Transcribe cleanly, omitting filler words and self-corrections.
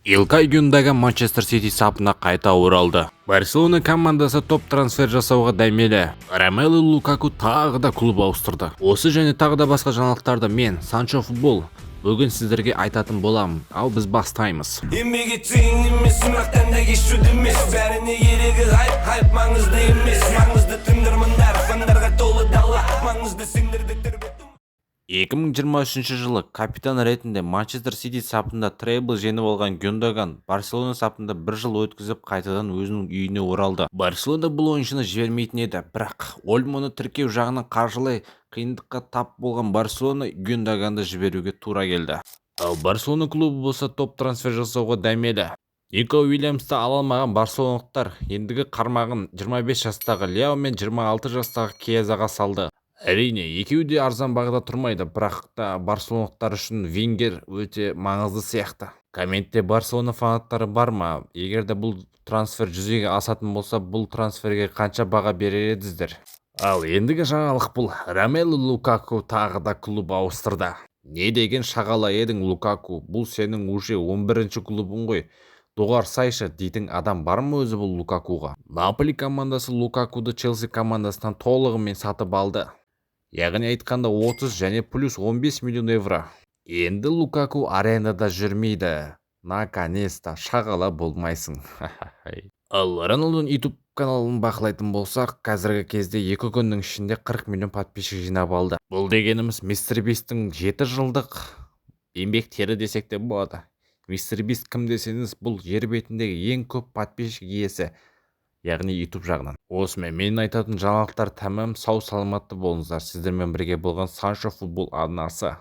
Илкай Гюндоган Манчестер Сити сапына қайта оралды. Барселона командасы топ трансфер жасауға дәмелі. Ромелу Лукаку тағы да клуб ауыстырды. Осы және тағы да басқа жаңалықтарды мен, Санчо Футбол, бүгін сіздерге айтатын боламын. Ал біз бастаймыз. Еңбек етсең емес, мақтан да кешуді емес. Бәріне керегі хайп, хайп маңызды емес. Маңызды тыңдармандар, фандарға толы дала. Маңызды сендерді тербету. 2023 жылы капитан ретінде Манчестер Сити сапында требл жеңіп алған Гюндоган Барселона сапында бір жыл өткізіп, қайтадан өзінің үйіне оралды. Барселона бұл ойыншыны жібермейтін еді, бірақ Ольмоны тіркеу жағынан қаржылай қиындыққа тап болған Барселона Гюндоганды жіберуге тура келді. Ал Барселона клубы болса топ трансфер жасауға дәмелі. Нико Уильямсты ала алмаған барселоналықтар ендігі қармағын 25 жастағы Ляо мен 26 жастағы Киезаға салды. Әрине, екеуі де арзан бағада тұрмайды, бірақ та барселоналықтар үшін вингер өте маңызды сияқты. Комментте Барселона фанаттары бар ма? Егер де бұл трансфер жүзеге асатын болса, бұл трансферге қанша баға берер едіңіздер? Ал ендігі жаңалық: бұл Ромелу Лукаку тағы да клуб ауыстырды. Не деген шағала едің, Лукаку? Бұл сенің уже 11 клубың ғой. Доғарсайшы дейтін адам бар ма өзі бұл Лукакуға? Наполи командасы Лукакуды Челси командасынан толығымен сатып алды. Яғни айтқанда, 30 және плюс 15 миллион евро. Енді Лукаку арендада жүрмейді. Наконец-то шағала болмайсың. Ал Роналдудың YouTube каналын бақылайтын болсақ, қазіргі кезде 2 күннің ішінде 40 миллион подписчик жинап алды. Бұл дегеніміз Мистер Бисттің 7 жылдық еңбектері десек те болады. Мистер Бист кім десеңіз, бұл жер бетіндегі ең көп подписчик иесі, яғни YouTube жағынан. Осымен менің айтатын жаңалықтар тәмам. Сау саламатты болыңыздар. Сіздермен бірге болған Санчо Футбол арнасы.